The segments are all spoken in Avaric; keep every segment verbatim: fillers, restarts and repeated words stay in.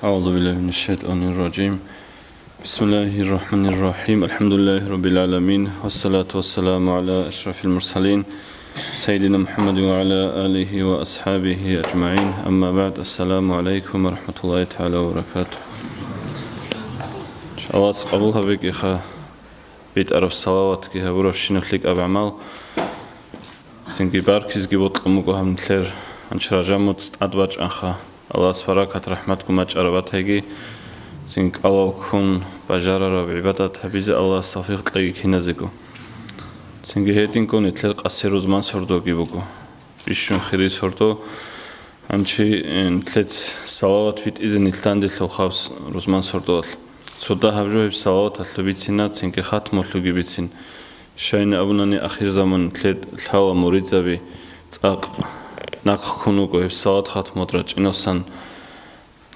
أعوذ بالله من الشيطان الرجيم. بسم الله الرحمن الرحيم. الحمد لله رب العالمين. والصلاة والسلام على أشرف المرسلين سيدنا محمد وعلى آله وأصحابه أجمعين. أما بعد. السلام عليكم ورحمة الله تعالى وبركاته. Аллагьас къабул гьабеги ха битӀараб салаватги гьабурабщинаб лъикӀаб гӀамал. Цинги баркизги бокьун буго гьаб нилъер гьанчи Ражаб муцӀ тӀад бачӀанха. Аллагьас баракат рахӀматгун бачӀараб батайги, цинги кӀалал ккун бажарараб гӀибадат гьабизе Аллагьас тавфикъ кьеги киназего. Цинги гьединго нилъер къаси рузман сордоги буго. Бищун хири сордо. Гьанчи, э, нилъец салават битӀизе нилъ данделъул хабс рузман сордоялъ. Цо дагьаб жо гьеб салаваталъул бицина, цинги хатмулъуги бицин. Щайин абунани, ахирзаман нилъед лъала муридзаби цӀакъ нахъ ккун вуго гьеб салават хатмуд рачӀинавсан.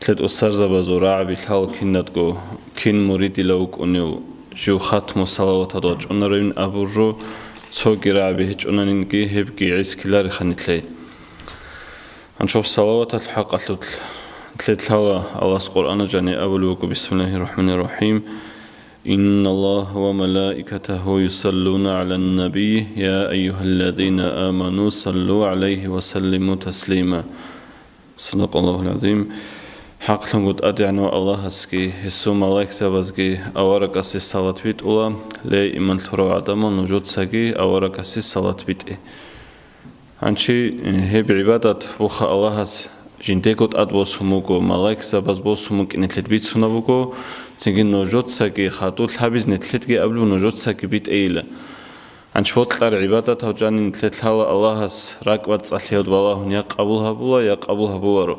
Нилъед устарзабазул рагӀаби лъала кинадго, кин муридилав вукӀунев, жив хатму салаватад вачӀунаравин абур жо, цоги рагӀаби гьечӀонанинги гьебги гӀискилариха нилъей. Гьанчоб салаваталъ хӀакъалъулъ нилъед лъала Аллагьас Къуръана жани абулеб буго: بسم الله الرحمن الرحيم. إن الله وملائكته يصلون على النبي يا أيها الذين آمنوا صلوا عليه وسلموا تسليما. صدق الله العظيم. ХӀакълъун тӀадегӀанав Аллагьасги, гьесул малаикзабазги аварагасде салат битӀула, ле, иман лъурав гӀадамал, нужецаги аварагасде салат битӀе. Гьанчи, э, гьеб гӀибадат буха Аллагьас жиндего тӀад босун буго, малаикзабаз босун букӀине нилъед бицунаб буго, цинги нужецаги хадуб лъабиз нилъедги абулеб нужецаги битӀейила. Гьанчи бокьараб гӀибадатав жанин нилъед лъала Аллагьас ракӀбацӀцӀалъиялда балагьун я къабул гьабула, я къабул гьабуваро.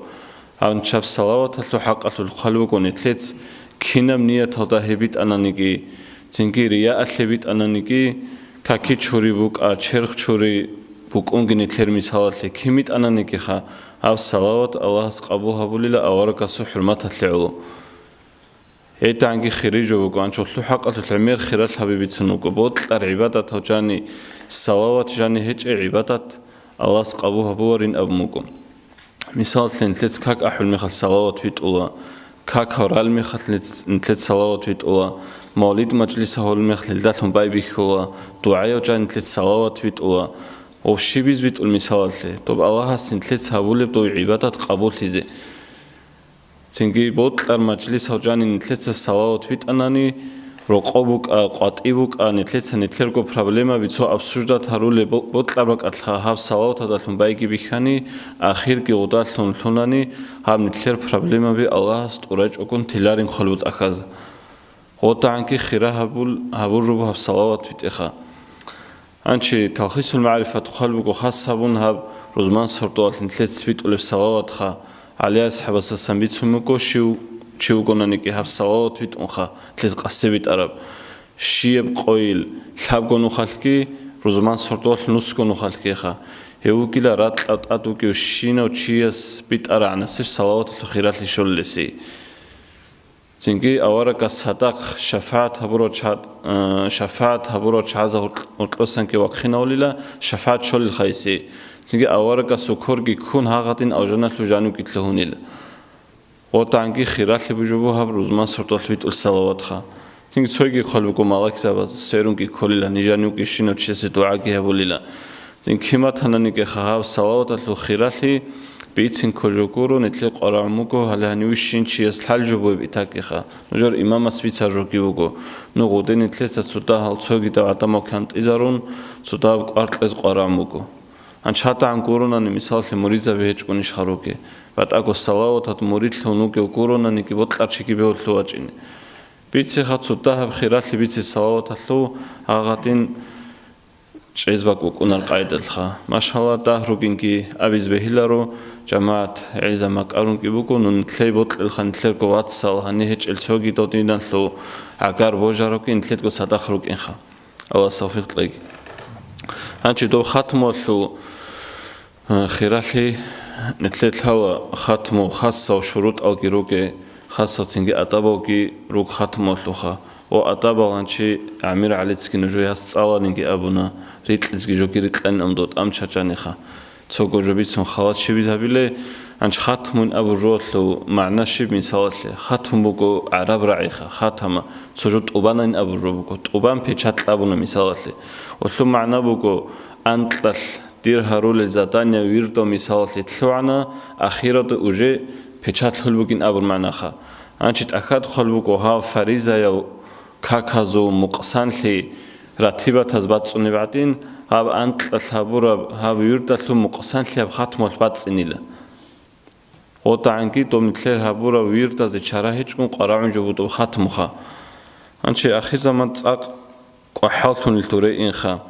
Гьанчаб салаваталъул хӀакъалъулъ хъван буго нилъец кинаб нияталда гьеб битӀананиги, цинги рияалъе битӀананиги, каки чури букӀа, черх чури букӀунги нилъер мисалалъе кин битӀананигиха, гьаб салават Аллагьас къабул гьабулила аварагасул хӀурматалъе гӀоло. ГьедигӀанги хири жо буго, гьанчолъул хӀакъалъулъ гӀемер хирал гьаби бицун буго, бокьараб гӀибадатав жани, салават жани гьечӀеб гӀибадат Аллагьас къабул гьабуварин абун буго. Мисаллъи, нилъец как ахӀул мехалъ салават битӀула, как гьарал мехалъ нилъ-, нилъец салават битӀула, мавлид-мажлис гьарул мехалъ гьелдалъун байбихьула, дугӀаяв жан нилъец салават битӀула, ва щибиз битӀул мисалалъе, доб Аллагьас нилъец гьабулеб дов гӀибадат къабуллъизе. Цинги бокьараб мажлисав жанин нилъеца салават битӀанани, рокъов букӀа, къватӀив букӀа, нилъеца нилъерго проблемаби цо обсуждать гьарулеб бо-, бокьараб бакӀалъха гьаб салаватадалъун байги бихьани, ахирги гъудалъун лъунани, гьаб нилъер проблемаби Аллагьас тӀурачӀогун тиларин хъвалбу тӀахьаза. ГъотӀагӀанги хира гьабул-, гьабур руго гьаб салават битӀеха. Гьанчи Талхисул МагӀрифат хъван буго хас гьабун гьаб рузман сордоялъ нилъец битӀулеб салаватха, ГӀали асхӀабасасан бицун буго, щив чи вугонаниги гьаб салават битӀунха, нилъец къасе битӀараб. Щияб къойил, лъабго нухалъги, рузман сордоялъ нусго нухалъгиха. Гьев вугила ракьа тӀад вугев щинав чияс битӀарагӀанасеб салаваталъул хиралъи щолелесей. Цинги аварагас цадахъ шафагӀат гьабурав ча-, э, шафагӀат гьабурав чагӀазда гьоркь-, гьоркьосанги вахъинавлила шафагӀат щолелха гьесие. Цинги аварагасул корги ккун гьагъадин алжаналъув жанивги лъугьунила. ГъотӀанги хиралъи бужубу гьаб рузман сордоялъ битӀул салаватха. Цинги цойги хъван буго малаикзабаз, сверунги кколила, ниж жанивги щинав чиясе дугӀаги гьабулила. Цинги киматананиги гьаб салаваталъул хиралъи бицин кколел гуро, нилъер къварагӀун буго, гьале гьанив щин чияс лъал жо бугеб итакиха. Нужер имамас бицар жоги буго. Ну гъуде нилъеца цо дагьал цогидал гӀадамал кантӀизарун, цо дагьаб кӀвар кьез къварагӀун буго. ГьанчадагӀан гуронани, мисаллъи, муридзаби гьечӀгунищ гьаруге, батӀаго салаватат муридлъун вугев гуронаниги бокьарчиги бегьулъул вачӀине. Бициха цо дагьаб хиралъи бице салаваталъул, гьагъадин чӀезбаг букӀунар къайдалъха. Машалла, дагь ругинги абиз бегьиларо, жамагӀат гӀеза макӀарунги буго, нун лъей бокьилха нилъерго вацал, гьанир гьечӀел цоги додиналъул гӀагар божарабги нилъедго цадахъ рукӀинха. Аллагьас тавфикъ кьеги. Гьанчи доб хатмуялъул, э, хиралъи нилъеда лъала хатму хасав шурутӀалги руге, хасав цинги адабалги руг хатмуялъулха. Ва адабал гьанчи ГӀамир ГӀалицги нужее гьас цӀаланиги абуна, рикьизги жоги рикьанин амдо тӀам чачаниха. Цого жо бицун халат щибиз гьабилей, Гьанж хатмун абуржуалъул магӀна щиб мисалалъе? Хатмун буго гӀараб рагӀиха, хатама, цо жо тӀубанайин абуржу буго, тӀубан печат кьабуна мисалалъе. Улъул магӀна буго, анкьалъ дир гьарулел задания вирдав мисалалъе лъугӀана, ахиралда уже печат лъул бугин абур магӀнаха. Гьанчи тӀахьад хъвал буго гьав фаризаяв каказул мукъсанлъи ратибатаз бацӀцӀунеб гӀадин, гьаб анкьалъ гьабураб гьаб вирдалъул мукъсанлъияб хатмалъ бацӀцӀинила. ГъотӀагӀанги доб нилъер гьабураб вирдазе чара гьечӀун къварагӀун жо бутӀуб хатмуха. Гьанчи ахирзаман цӀакъ кӀвахӀаллъунел туре инха.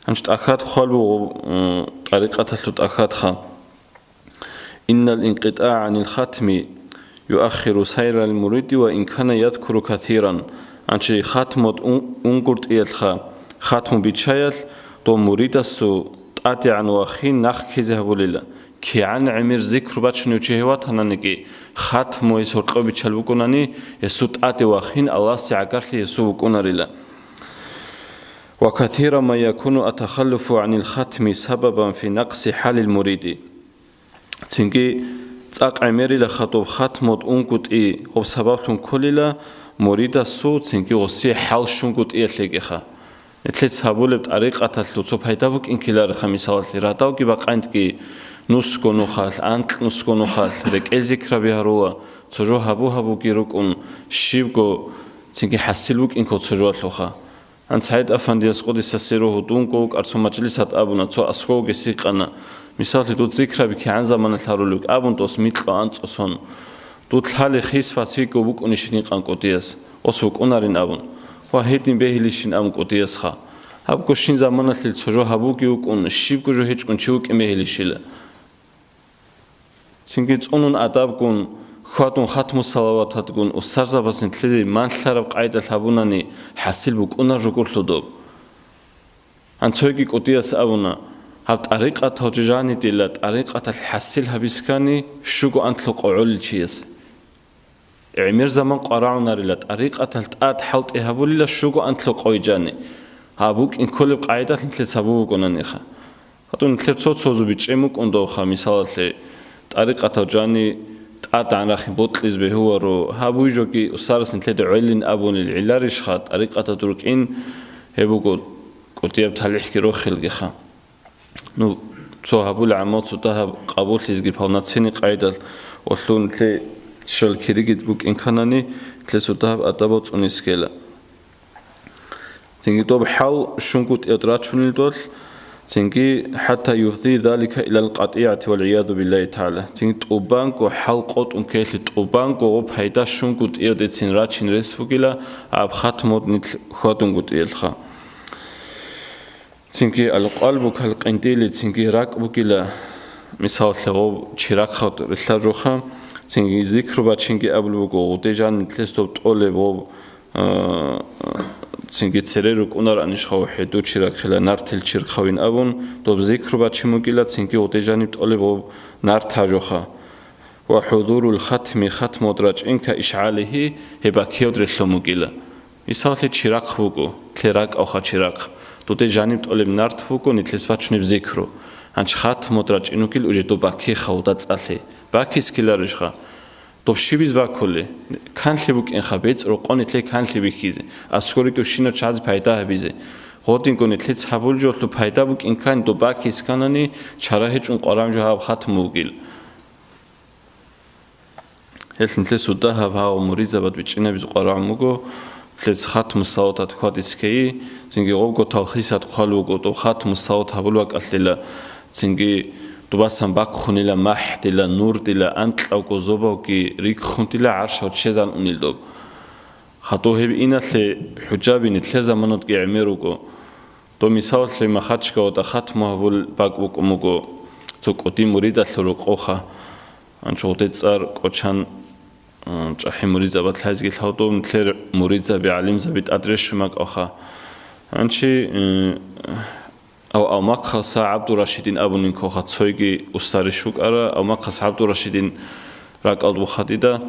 Гьанчи тӀахьад хъвал буго, м, тӀарикъаталъул тӀахьадха. Иннал инкъитӀа гӀанил хатми юаххиру сайрал муриди ва ин кана ядкуру касиран. Гьанчи хатму ун-, унгуртӀиялъха, хатму бичаялъ дов муридасул тӀадегӀан вахин нахъ ккезе гьабулила. КигӀан гӀемер зикру бачунев чи гьев ватананиги, хатму гьес гьоркьоб бичал букӀунани, гьесул тӀаде вахин Аллагьасе гӀагарлъи гьесул вукӀунарила. Ва касира ма якуну атахаллуфу гӀанил хатми сабабан фи накъси хӀалил муриди. Цинги цӀакъ гӀемерила хадуб хатмуд унгутӀи гъоб сабаблъун кколила муридасул, цинги гъосие хӀал щунгутӀиялъегиха. Нилъец гьабулеб тӀарикъаталъул цо пайда букӀин ккелареха, мисалалъе, радавги бакъандги нусго нухалъ, анкь нусго нухалъ, рекӀел зикраби гьарула, цо жо гьабу-гьабуги рукӀун, щибго цинги хӀасил букӀинго цо жоялъулха. Гьанц ГӀайд-Афандияс къудиса сирругьу дунго вукӀар цо мажлисат абуна, цо аскӀовги сикъана. Мисаллъи, дуц зикраби кигӀан заманалъ гьарулев абун, дос микьа анцӀосон. Дуд лъали хис-вас йикӀо букӀунищин гьикъан кӀудияс, ос вукӀунарин абун. Ва гьедин бегьилищин абун кӀудиясха. Гьабго щин заманалъил цо жо гьабуги вукӀун, щибго жо гьечӀгун чи вукӀин бегьилищила. Цинги цӀунун адабгун, хьвадун хатму салавататгун, устарзабаз нилъеде манлъараб къайдалъ гьабунани хӀасил букӀунар ругурлъу доб. Анцойги кӀудияс абуна, гьаб тӀарикъатал жанидила тӀарикъаталъ хӀасил гьабискани щуго антлъу къо гӀолел чияс. ГӀемер заман къварагӀунарила, тӀарикъаталъ тӀад хӀалтӀи гьабулила щуго антлъу къойчӀани. Гьаб букӀин кколеб къайдалъ нилъер сабу вукӀунаниха. Гьадин нилъер цо-цо зубичӀен букӀун довха, мисалалъе, тӀарикъатав жани тӀадегӀан рахин бокьиз бегьуваро, гьаб вижоги устарас нилъеде гӀелин абунил гӀилларищха, тӀарикъатад рукӀин гьеб буго кӀудияб талихӀги рохелгиха. Ну, цо гьабули гӀамал цо дагьаб къабуллъизги полноценный къайдалъ, олъун лъе щал киригит букӀин канани, лъе цо дагьаб адабал цӀунис ккела. Цинги доб хӀал щунгутӀият рачунел долъ, цинги хӀатта юфзи залика илал къатӀигӀати вал гӀиязу биллагьи тагӀала. Цинги тӀубанго хӀал къотӀун ккелъи, тӀубанго гъо пайда щунгутӀиядецин рачин рес бугила, аб хатмуд нилъ хьвадунгутӀиялъха. Цинги алкъалбу калкъиндили, цинги ракӀ бугила, мисаллъе, гъов чирахъад рилълъаржуха, цинги зикру бачинги абулеб буго, гъуде жан нилъес доб тӀолеб гъов, а, цинги цере рукӀунаранищха гъов хӀеду чирахъила, нартил чирхъавин абун, доб зикру бачин бугила, цинги гъуде жаниб тӀолеб гъов нарт гьажуха. Ва хӀудурул хатми, хатмуд рачӀинка ишгӀалихьи, гьеб бакиявд релълъун бугила. Мисаллъи, чирахъ буго, лъе ракӀавха чирахъ. Дуде жаниб тӀолеб нарт буго, нилъес бачунеб зикру. Гьанч хатмуд рачӀин вугил уже доб бакиха уда цӀалъи. Бакискиларищха? Доб щибиз бакулей? Канлъи букӀинха, бецӀ рокъони лъе канлъи бихьизе, аскӀорикӀев щинав чазе пайда гьабизе. Гъодинго нилъец гьабулжолъу пайда букӀин ккани, доб бакисканани, чара гьечӀун къварам жо гьаб хатму вугил. Гьелъ нилъер суда гьаб гьав муридзабад бичӀчӀинабизе къварагӀун буго, нилъер хатму салаватат хьвадизе ккейи, цинги гъобго талхисат хъвал вуго, доб хатму салават гьабул вакӀалъила, цинги дубасан бахъунила махӀдила, нурдила, анкьавго зобавги риххунтила гӀаршав чезан унел доб. Хадув гьеб иналъе хӀужаби нилъер заманатги гӀемер руго. Доб мисалалъе Махачкавада хатму гьабул бакӀ букӀун буго, цо кӀудин муридалъул рокъоха. Анчи гъуде цӀар кӀочан, м, чӀахӀи муридзабад лъайзеги лъавдов нилъер муридзаби, гӀалимзаби тӀад рещун бакӀалха. Анчи, м, ав-, авмахъаса ГӀабдурашидин абунин ккоха, цойги устарищ вукӀара, авмахъас ГӀабдурашидин ракӀалд буха дида.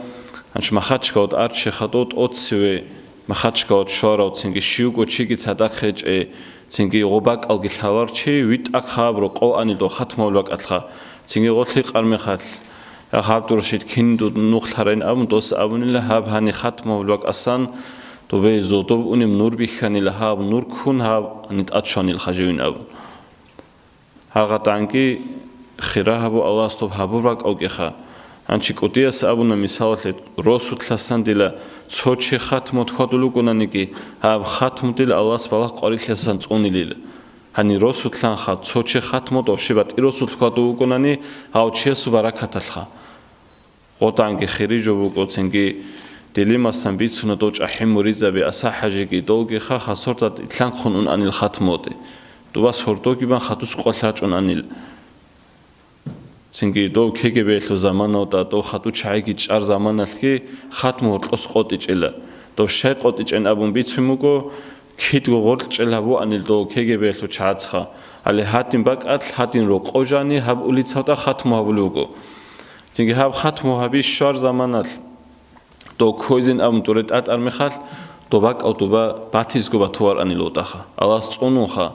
Анчи Махачкавад арчи хадув тӀоцеве Махачкавад щварав, цинги щивго чиги цадахъ гьечӀей, цинги гъо бакӀалги лъалар чи, витӀа хаб рокъов анилдал хатмавул бакӀалъха, цинги гъо лъикъар мехалъ, Гьаб дурщит кин дун нухлъарайин абун, дос абунила, гьаб гьани хатму гьабулеб бакӀасан, добе зодоб унеб нур бихьанила, гьаб нур ккун гьаб гьани тӀад щванилха живин абун. Гьагъатанги хира гьабу Аллагьас доб гьабур бакӀавгиха. Гьанчи кӀудияс абуна, мисалалъе, росулъасан дила цо чи хатму хьвадул вукӀунаниги, гьаб хатму дила Аллагьас балагь къварилъасан цӀунилила. Гьани росулъанха цо чи хатму, дов щиб батӀи росулъ хьвадув вукӀунани, гьав чиясул баракаталъха. ГъотӀанги хири жо букӀо, цинги дилимасан бицуна дов чӀахӀи муридзаби Аса-ХӀажиги, довгиха хасордат итӀлъанхъун унанил хатму гьоде. Дубас гьордогибан хадус къвалъ рачӀунанил. Цинги дов КГБ-лъул заманалда, дов хадув чагӀиги чӀар заманалъги хатму гьоркьос къотӀичӀила. Дов щай къотӀичӀин абун бицун буго, кидго гъоркьчӀел гьабуанил дов КГБ-лъул чагӀацха. Гьале гьадин бакӀалъ, гьадин рокъо жани гьаб улицалда хатму гьабулев вуго. Цинги гьаб хатму гьаби щвар заманалъ, дов ккойзин абун тӀуре тӀатӀар мехалъ, доб бакӀав дуба батизго батуварани лутӀаха. Аллагьас цӀунунха.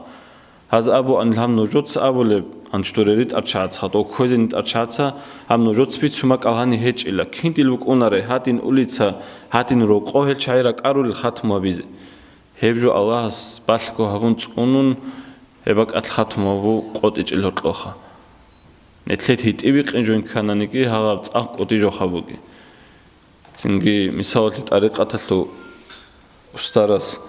Гьаз абуанил гьаб нужоца абулеб, анчдуре ритӀарчагӀаца, хатӀо кквезин ритӀарчагӀаца, гьаб нужоца бицун бакӀал гьани гьечӀила, киндил букӀунаре, гьадин улица, гьадин рокъо гьел чагӀи ракӀарулел хатму гьабизе. Гьеб жо Аллагьас балъго гьабун цӀунун, гьеб бакӀалъ хатму гьабу къотӀичӀел гьоркьоха. Нетлъед гьитӀи бикъин жо ккананиги, гьагъаб цӀакъ кӀудияб жоха бугин. Цинги, мисалалъе, тӀарикъаталъул устарас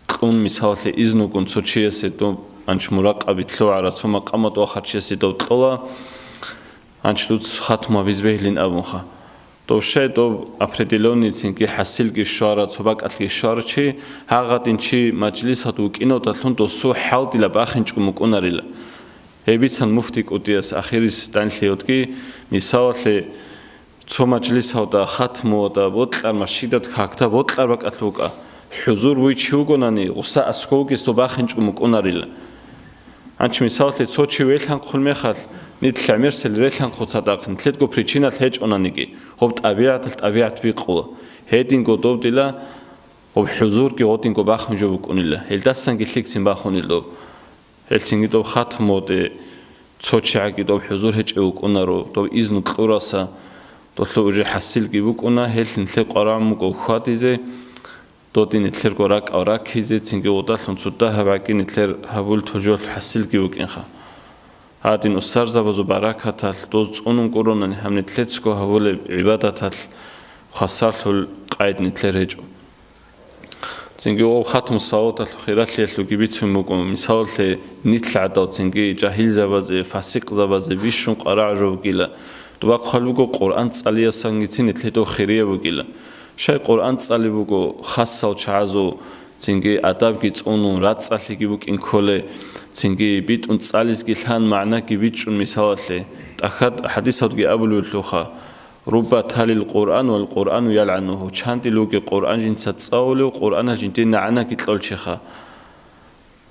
кьун, мисалалъе, изну гун цо чиясе доб анч муракъаби лъугӀара, цо макъамат вахар чиясе доб кьола, анч дуц хатму гьабиз бегьлин абунха. Дов щай доб определённый цинги хӀасилги щвара, цо бакӀалъги щвара чи, гьагъадин чи мажлисалда вукӀиналдалъун досул хӀал дила бахинчӀого мукӀунарила. Гьеб бицан муфти кӀудияс ахирис данлъиялдги, мисалалъе, цо мажлисалда, хатмуялда бокьар, масжидат какда бокьар бакӀалъ вукӀа. ХӀузур буй чи вугонани, гъуса аскӀов вугес доб бахинчӀого мукӀунарила. Гьанчи мисалалъе, цо чи велъанхъул мехалъ, нилъ гӀемерсел релъанхъуцадахъ, нилъедго причиналъ гьечӀонаниги, гъоб тӀабигӀаталъ тӀабигӀат бикъула. Гьединго доб дила гъоб хӀузурги гъодинго бахун жо букӀунила, гьелдасанги лъикӀцин бахунел доб. Гьелцинги доб хатму гьоде цо чагӀиги доб хӀузур гьечӀев вукӀунаро, доб изну кьураса, долъул уже хӀасилги букӀуна, гьелъ нилъер къварагӀун буго хьвадизе, додин нилъерго ракӀал раккизе, цинги гъудалъун цо дагьаб гӀаги нилъер гьабулел толжолъ хӀасилги букӀинха. Гьадин устарзабазул баракаталъ, доз цӀунун гуронани гьаб нилъецго гьабулеб гӀибадаталъ хвасарлъул къайд нилъер гьечӀо. Цинги гъов хатму салаваталъул хиралъиялъулги бицун буго, мисалалъе, нилъ гӀадал цинги жагьилзабазе, фасикъзабазе бищун къварагӀ жо бугила, дуба хъвал буго Къуръан цӀалиясангицин нилъедав хирияб бугила. Щай Къуръан цӀали буго хасал чагӀазул, цинги адабги цӀунун, рацӀцӀалъиги букӀин кколе, цинги битӀун цӀализги лъан магӀнаги бичӀчӀун, мисалалъе, тӀахьад хӀадисалдги абулевлъуха. Рубба талил Къуръан вал Къуръану ялгӀанугьу, чандил вугев Къуръан жинца цӀалулев, Къуръанал жинде нагӀанаги кьолчиха.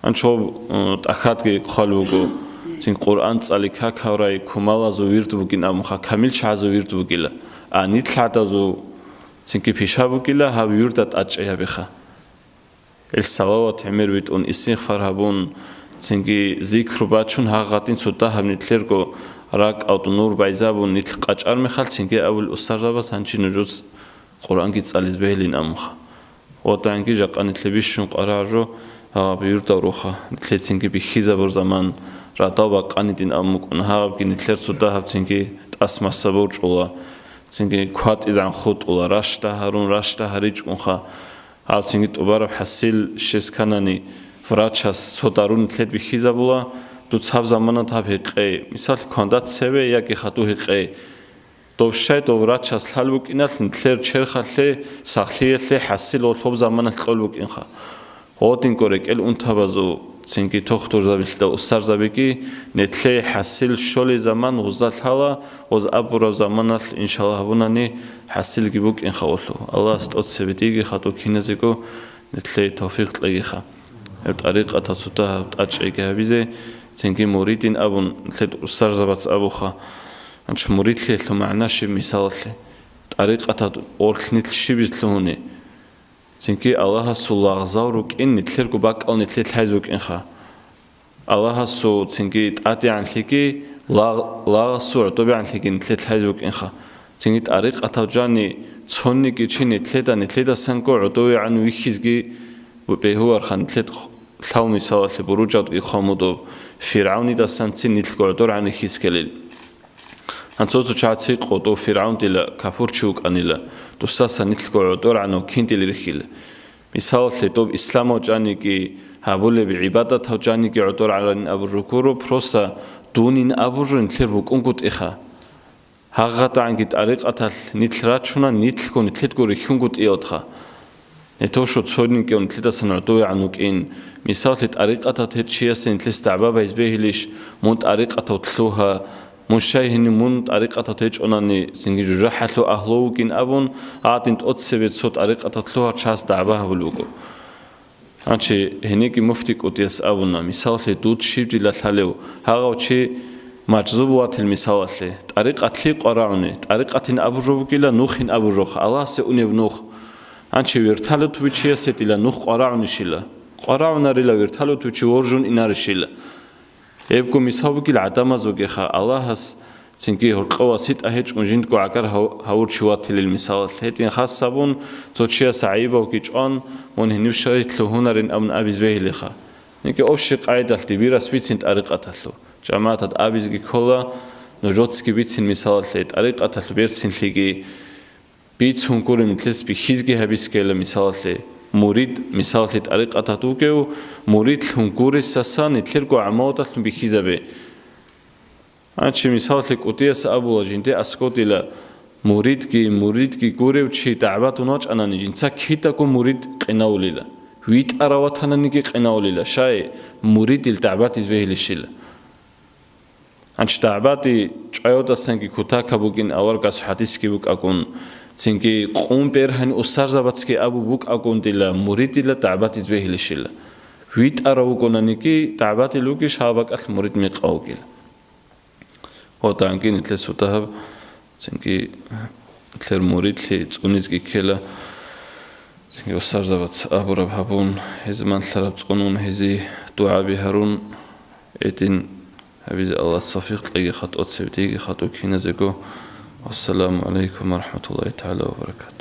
Анчоб, э, тӀахьадги хъвал вуго, цин Къуръан цӀали какаврай кумалазул вирд бугин абунха, камил чагӀазул вирд бугила, а нилъ гӀадазул цинги пиша бугила, гьаб вирда тӀадчӀей гьабиха. Ил салават гӀемер витӀун, истигъфар гьабун, цинги зикру бачун, гьагъадин цо дагьаб нилъерго ракӀалда нур байзабун, нилъ къачӀар мехалъ, цинги абул устарзабаз гьанчи нужуц Къуръанги цӀализ бегьилин абунха. Ва данги жакъа нилъе бищун къварагӀ жо гьаб юрдал руха, нилъецинги бихьизабур заман, радал бакъанидин абун букӀун, гьабги нилъер цо дагьаб цинги тӀасмаса борчӀула, цинги кватӀизан хутӀула, рашда гьарун, рашда гьаричӀунха. Гьаб цинги тӀубараб хӀасил щес канани, врачас цо дарун нилъед бихьизабула, дуц гьаб заманат гьаб гьекъей, мисал, кванда цеве яги хадув гьекъей. Дов щай дов врачас лъал букӀиналъ нилъер черхалъе, сахлъиялъе хӀасил гъолъоб заманалъ кьол букӀинха. Гъодинго рекӀел унтабазул, цинги тухтурзабилъда устарзабиги, нилъее хӀасил щолей заман гъузда лъала, гъоз абураб заманалъ, иншаллагь, гьабунани хӀасилги букӀинха гъолъул. Аллагьас тӀоцебе диги хадув киназего нилъее тавфикъ кьегиха. Гьеб тӀарикъатал цо дагьаб тӀачӀайги гьабизе, цинги муридин абун, нилъед устарзабац абуха. Гьанчо муридлъиялъул магӀна щиб мисалалъе? ТӀарикъатад гъорлъ нилъ щибиз лъугьуни? Цинги Аллагьасул лагъзал рукӀин нилъерго бакӀал нилъе лъайз букӀинха. Аллагьасул цинги тӀадегӀанлъиги Лагъ-, лагъасул гӀодобегӀанлъиги нилъеда лъазе букӀинха. Цинги тӀарикъатав жани цониги чи нилъеда, нилъедасанго гӀодовегӀан вихьизги бегьуларха нилъед лъал мисалалъе буруджалдги хъвамудуб, ФиргӀавнидасанцин нилъго гӀодоргӀан вихьискелил. Анцоцо чагӀи къотӀо ФиргӀавн дила капурчи вукӀанила, дусаса нилъго гӀодоргӀанав киндил рихьила. Мисалалъе, доб исламал жаниги гьабулеб гӀибадатал жаниги гӀодоргӀарин абуржугуро, просто дунин абуржу нилъер букӀунгутӀиха. ГьагъадагӀанги тӀарикъаталъ нилъ рачуна, нилъго нилъедго рихьунгутӀиялдха. Не то, что цоникӀев нилъедасан гӀодовегӀан вукӀин. Мисаллъи, тӀарикъатав течиясе нилъес дагӀба байз бегьилищ, мун тӀарикъатав лъугьа, мун щай гьенив мун тӀарикъатав течӀонани, цинги жужахӀалъув агьлу вукӀин абун, гьадин тӀоцебе цо тӀарикъатав лъугьар чияс дагӀба гьабулеб буго. Гьанчи гьениги муфти КӀутӀияс абуна, мисаллъи, дуд щиб дила лъалев, гьагъав чи мажзуб ватил мисалалъе, тӀарикъатлъи къварагӀуни, тӀарикъатин абуржу бугила, нухин абуржухъ, Аллагьасе унеб нух. Гьанчи вертолет бичиясе дила нух къварагӀунищила? КъварагӀунарила, вертолет бичи воржун инарищила? Гьебго мисал бугил гӀадамаз вугеха, Аллагьас цинги гьоркьов васитӀа гьечӀун жиндго гӀагар гьав-, гьавурчи ватилел мисалалъ. Гьедин хас гьабун, цо чияс гӀайибавги чӀван, мун гьенив щай лъугьунарин абун абиз бегьилиха. Гьенибги общий къайдалъ дибирас бицин тӀарикъаталъу. ЖамагӀатад абизги ккола, нужецги бицин мисалалъе, тӀарикъаталъу берцинлъиги бицун гурин, нилъес бихьизги гьабискейила мисалалъе. Мурид, мисалалъе, тӀарикъатад вугев, муридлъун гуресасан нилъерго гӀамалдалъун бихьизабе. Гьанчи мисаллъи КӀутӀияс абула, жинде аскӀодила муридги, муридги гурев чи дагӀбатун вачӀанани, жинца кидаго мурид къинавулила. ВитӀарав ватананиги къинавулила, щай муридил дагӀбатиз бегьилищила. Гьанчи дагӀбати чӀваявдасанги кутакаб бугин аварагас хӀадисги букӀагун, цинги къун бергьани усарзабацги абу букӀагун дила муридила дагӀбатиз бегьилищила. ВитӀарав вугонаниги дагӀбатил вугищ гьаб бакӀалъ мурид мекъав вугила. Гьоданги нилъер сутагьаб, цинги нилъер муридлъи цӀунизги ккела, цинги усарзабац абураб гьабун, гьез манлъараб цӀунун, гьезие дугӀаби гьарун, гьедин гьабизе Аллагьас тавфикъ кьеги хатӀоцеб диги хатӀу киназего. Вассаламу гӀалайкум ва рахӀматуллагьи тагӀала ва баракатугь.